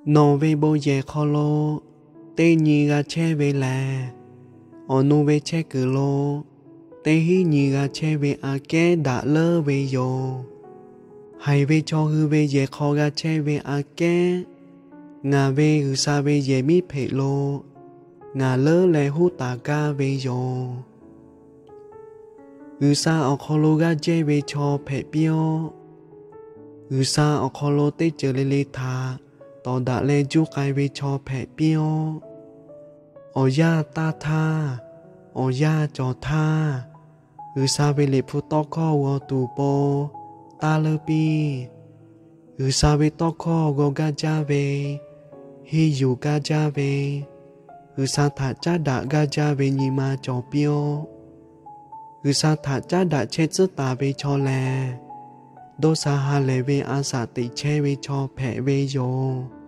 Nawˬ ve bon yehˬ hk'aw lo teˇ nyi g'a chehˇ ve lehˬ, awˬ nu ve chehˇ kuiˬ lo teˇ hinˉ nyi g'a chehˇ ve aꞈ kehˉ daꞈ leuˉ ve yoˬ. Haiˬ ve chaw hui ve yehˬ hk'aw g'a chehˇ ve aꞈ kehˉ, ngaˬ ve G'uiˬsha ve yehˬ miˉ hpeꞈ lo ngaˬ leuˉ leh huˉ taˍ gaˇ ve yoˬ. G'uiˬsha awˬ hk'aw lo g'aˇ jehˇ ve chaw hpehꞈ piˇ-oˆ. G'uiˬsha awˬ hk'aw lo teˇ ceuˬ le le htaꞈ tawˍ daꞈ leh juˇ k'ai ve chaw hpehꞈ piˇ-oˆ. Awˬ yanˇ taˇ htaˇ, awˬ yanˇ cawˬ htaˇ, G'uiˬsha ve Liꞈ hpu tawˇ hkawˇ g'aw tuˬ po taˇ leuˉ piˇ. G'uiˬsha ve tawˇ hkawˇ g'aw gaˇ jaˇ ve, henˇ yuˬ gaˇ jaˇ ve, G'uiˬsha htaꞈ caˉ daꞈ gaˇ jaˇ ve nyi ma cawˬ piˇ-oˆ. G'uiˬsha htaꞈ caˉ daꞈ chehˇ tcuhˉ taˍ ve chaw lehˬ, dawˇ sha ha lehˬ ve a shaꞈ teꞈ chehˇ ve chaw hpehꞈ ve yoˬ.